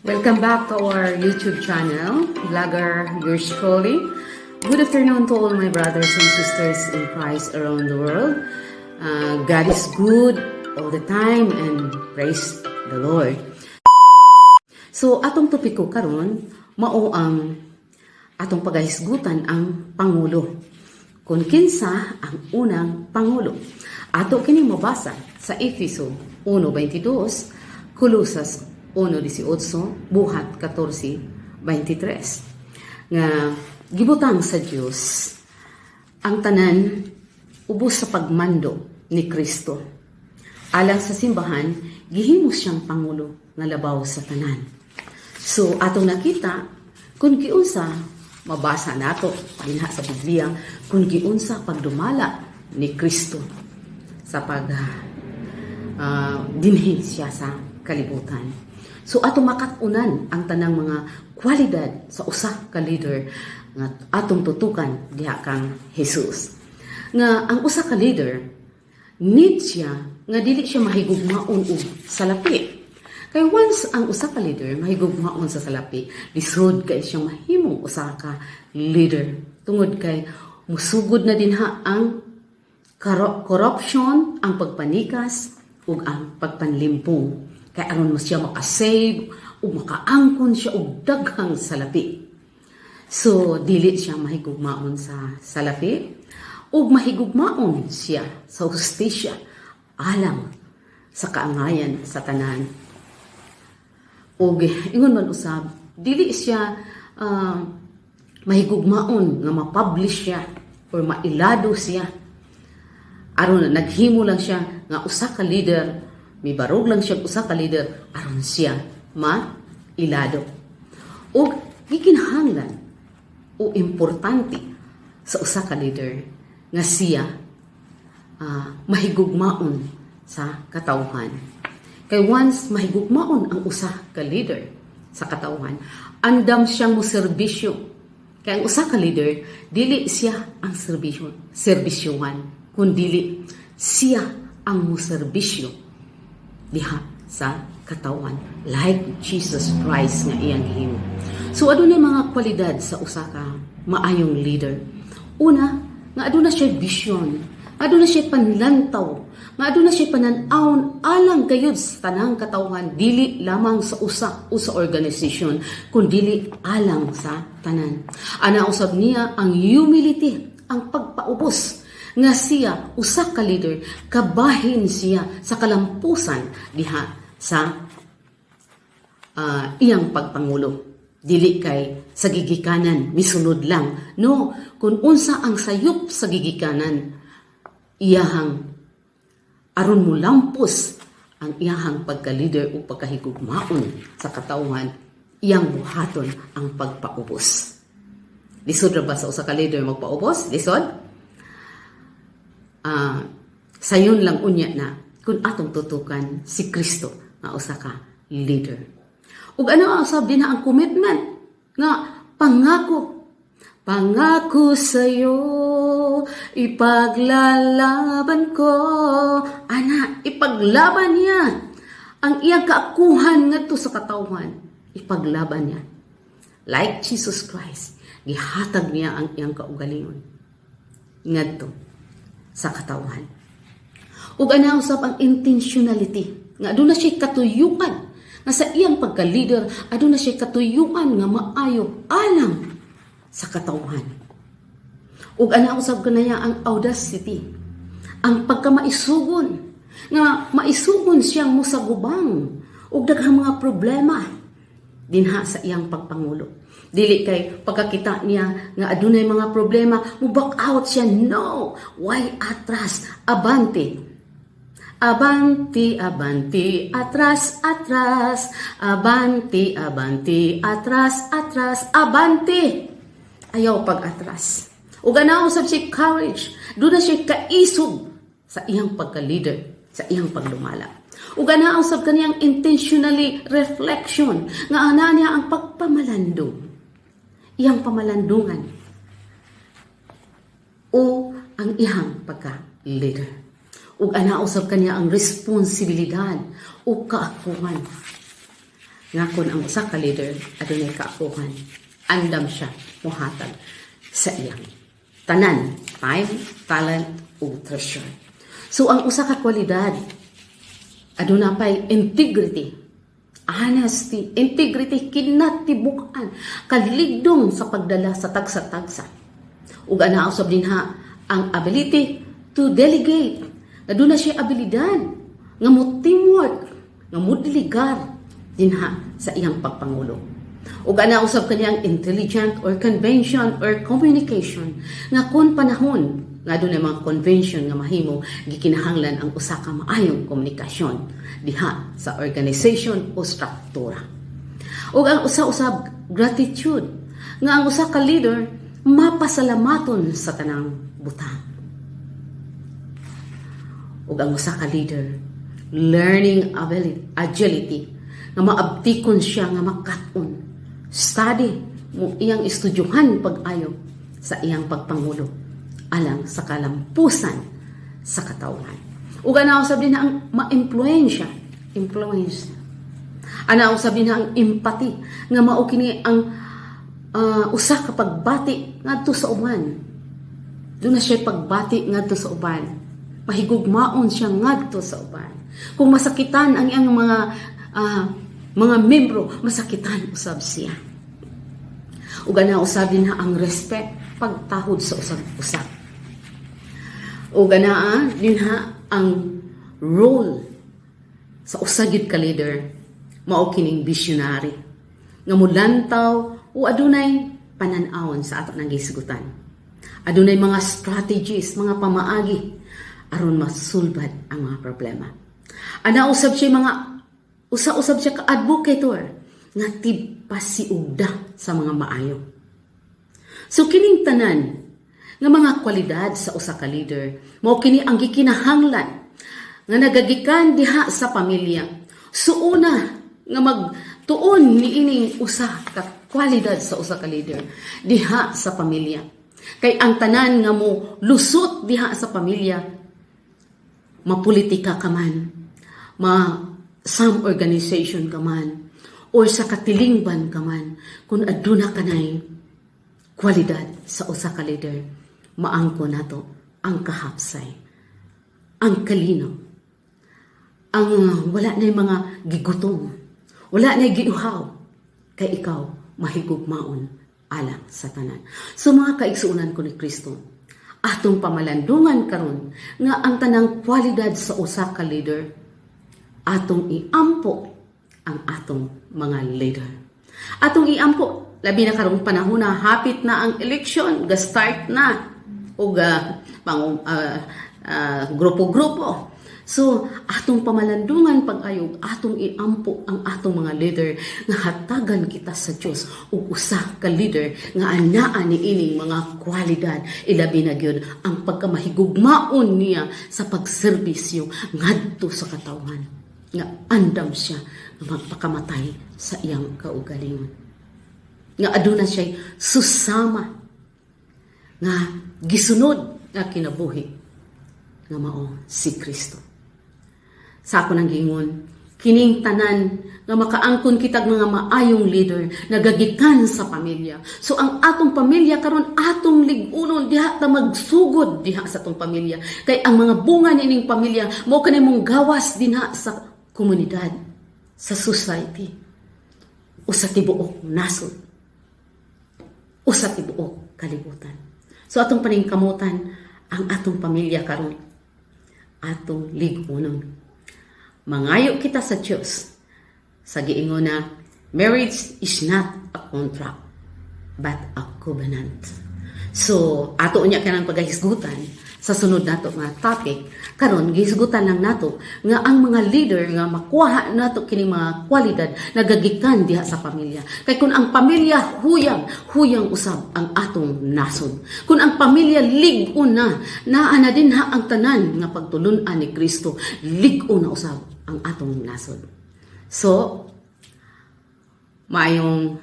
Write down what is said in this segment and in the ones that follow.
Welcome back to our YouTube channel, Vlogger Yours Truly. Good afternoon to all my brothers and sisters in Christ around the world. God is good all the time and praise the Lord. So, atong topiko karon mao ang atong pagahisgutan ang pangulo. Kung kinsa ang unang pangulo. Ato kini mabasa sa Efeso 1:22, Kolosas 1:18, Buhat 14:23. Nga gibutang sa Dios ang tanan ubos sa pagmando ni Kristo. Alang sa simbahan, gihimo siyang pangulo nga labaw sa tanan. So atong nakita kung giunsa mabasa nato dinha sa Biblia kung giunsa pagdumala ni Kristo sa pag dinhi siya sa kalibutan. So atong makat-unan ang tanang mga kwalidad sa usa ka leader nga atong tutukan diha kang Jesus. Nga ang usa ka leader, need siya nga dili siya mahigugmaon og salapi. Kay once ang usa ka leader mahigugmaon sa salapi, lisod kay siyang mahimong usa ka leader. Tungod kay musugod na dinha ang corruption, ang pagpanikas ug ang pagpanlimpong. Kay aron mo siya makasave ug makaangkon siya og daghang salapi. So dili siya mahigugmaon sa salapi ug mahigugmaon siya sa hustisya alang sa kaangayan sa tanan. Ug ingon man usab, dili siya mahigugmaon nga ma-publish siya or mailado siya. Aron naghimo lang siya nga usa ka leader, mibarog lang siya usa ka leader aron siya ma-ilado. Ug gikinahanglan o importante sa usa ka leader nga siya mahigugmaon sa katawhan. Kay once mahigugmaon ang usa ka leader sa katawhan, andam siyang moserbisyo. Kay ang usa ka leader, dili siya ang serbisyo, serbisyuhan, kundili siya ang moserbisyo diha sa katawhan, like Jesus Christ nga iyang gihimo. So adunay mga kwalidad sa usa ka maayong leader. Una, nga aduna siya vision, aduna siya panlantaw, nga aduna siya panan-awon alang gayud sa tanang katawhan, dili lamang sa usa o sa organization, kundili alang sa tanan. Ana usab niya ang humility, ang pagpaubos nga siya usa ka leader, kabahin siya sa kalampusan diha sa iyang pagpangulo. Dili kay sa gigikanan misunod lang, no? Kung unsa ang sayop sa gigikanan, iyahang aron mo lampos ang iyahang pagka-leader o pagkahigugmaon sa katawhan, iyang buhaton ang pagpaubos. Lisod ra ba sa usa ka leader magpaubos? Lisod. Sayon lang unya na kung atong tutukan si Kristo nga usa ka leader. Ug ano ang usab din na ang commitment nga pangako. Pangako sa'yo, ipaglalaban ko. Ana, ipaglaban niya ang iyang kaakuhan ngadto sa katawhan. Ipaglaban niya. Like Jesus Christ, gihatag niya ang iyang kaugalingon ngadto sa katawhan. Ug ana usab ang intentionality nga aduna siya katuyukan nga sa iyang pagka-leader, aduna siya katuyukan nga maayo alang sa katawhan. Ug ana usab kanaya ang audacity, ang pagkamaisugon nga maisugon siyang musagubang ug daghang mga problema dinha sa iyang pagpangulo. Dili kay pagkakita niya nga adunay mga problema, mo back out siya. No, why atras? Abante. Abanti, abanti, atras, atras. Abanti, abanti, atras, atras. Abanti. Ayaw pag-atras. Ug ana usab siya courage. Duna siya kaisog sa iyang pagka-leader, sa iyang paglumala. Ug ana usab kaniyang intentionally reflection nga ana niya ang pagpamalandong. Iyang pamalandungan o ang iyang pagka-leader. Ug ana usab kaniya ang responsibilidad o kaakuhan. Nga kon ang usa ka leader adunay kaakuhan, andam siya mohatag sa iyang tanan, time, talent ug treasure. So ang usa ka kwalidad, aduna pay integrity, honesty, integrity, kinatibuk-an, kaligdong sa pagdala sa tagsa-tagsa. Ug ana usab dinha ang ability to delegate. Aduna siya abilidad nga mo teamwork, nga mo delegar dinha sa iyang pagpangulo. Ug ana usab kanyang intelligent or convention or communication, nga kon panahon nga adunay mga convention nga mahimo, gikinahanglan ang usa ka maayong komunikasyon diha sa organization o struktura. Ug ang usa-usab, gratitude, nga ang usa ka leader mapasalamaton sa tanang butang. Ug ang usa ka leader, learning ability, agility, nga maabtikon siya nga makat-on, study mo, iyang estudyuhan pag-ayo sa iyang pagpangulo alang sa kalampusan sa katawhan. Ug ana usab dinha ang ma-impluwensya, influence. Ana usab dinha ang empathy, nga mao kini ang usa ka pagbati ngadto sa uban. Duna siya pagbati ngadto sa uban. Mahigugmaon siya ngadto sa uban. Kung masakitan ang iyang mga membro, masakitan usab siya. Ug ana usab dinha ang respect, pagtahod sa usag-usa. Ug ana dinha ang role sa usa gyud ka leader, mao kining visionary nga mulantaw o adunay panan-awon sa ato nang gisgutan. Adunay mga strategies, mga pamaagi aron masulbad ang mga problema. Ana usab siya mga usa-usab siya ka advocator nga tigpasiugda sa mga maayo. So kining tanan nga mga kwalidad sa usa ka leader, mao kini ang gikinahanglan nga nagagikan diha sa pamilya. So una nga magtuon niining usa ka kwalidad sa usa ka leader diha sa pamilya. Kay ang tanan nga mo lusot diha sa pamilya, mapolitika ka man, ma some organization ka man, or sa katilingban ka man, kung aduna kanay kwalidad sa usa ka leader, maangko nato ang kahapsay, ang kalinaw, ang wala na mga gigutom, wala na giuhaw, kay ikaw mahigugmaon alang sa tanan. So mga kaigsuonan ko ni Kristo, atong pamalandungan karon nga ang tanang kwalidad sa usa ka leader, atong iampo ang atong mga leader. Atong iampo, labi na karong panahon na hapit na ang election, ga-start na og pang grupo-grupo. So, atong pamalandungan pag-ayo, atong iampo ang atong mga leader nga hatagan kita sa Dios ug usa ka leader nga anaa ni ining mga kwalidad, ilabi na gyud ang pagkamahigugmaon niya sa pagserbisyo ngadto sa katawhan, nga andam siya nga magpakamatay sa iyang kaugalingon, nga aduna siya susama nga gisunod nga kinabuhi nga mao si Kristo. Sa ako nang gingon, kining tanan nga makaangkon kitag mga maayong leader nagagikan sa pamilya. So ang atong pamilya karon, atong lig-unon, diha ta magsugod diha sa atong pamilya. Kay ang mga bunga nining pamilya mao kani mong gawas dinha sa komunidad, sa society, o sa tibuok nasod, o sa tibuok kalibutan. So atong paningkamutan ang atong pamilya karon, atong lig-unon. Mangayo kita sa Diyos sa giingon na marriage is not a contract but a covenant. So, ato unya kanang pagahisgutan sa sunod nato nga topic. Karon gihisgutan lang nato nga ang mga leader nga makuha nato kining mga kwalidad nagagikan diha sa pamilya. Kay kung ang pamilya huyang, huyang usab ang atong nasod. Kung ang pamilya lig-on na, naa na dinha ang tanan nga pagtulun-an ni Kristo, lig-on na usab ang atong nasod. So, maayong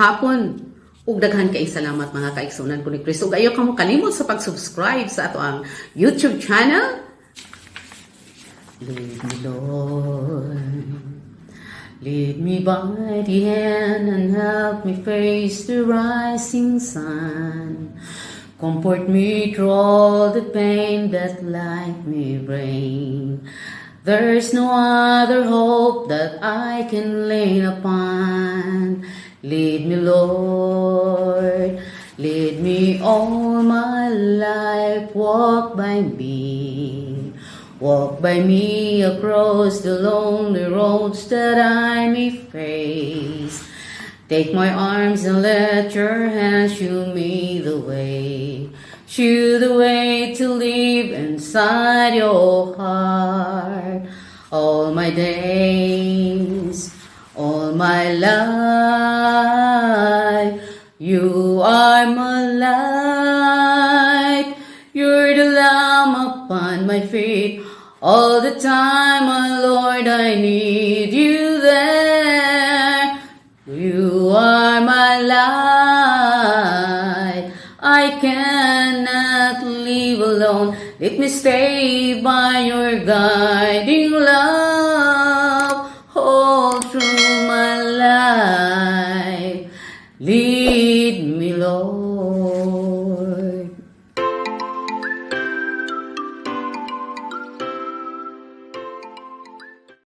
hapon ug daghan kay salamat, mga kaigsuonan ko ni Kristo. Ug ayaw kamo kalimot sa pag-subscribe sa ato ang YouTube channel. Lead me, Lord. Lead me by the hand and help me face the rising sun. Comfort me through all the pain that life may bring. There's no other hope that I can lean upon. Lead me, Lord. Lead me all my life. Walk by me. Walk by me across the lonely roads that I may face. Take my arms and let your hand show me the way. Show the way to live inside your heart. All my days, all my life, you are my light. You're the lamp upon my feet. All the time, my Lord, I need you there. You are my light. I cannot live alone. Let me stay by your guiding light.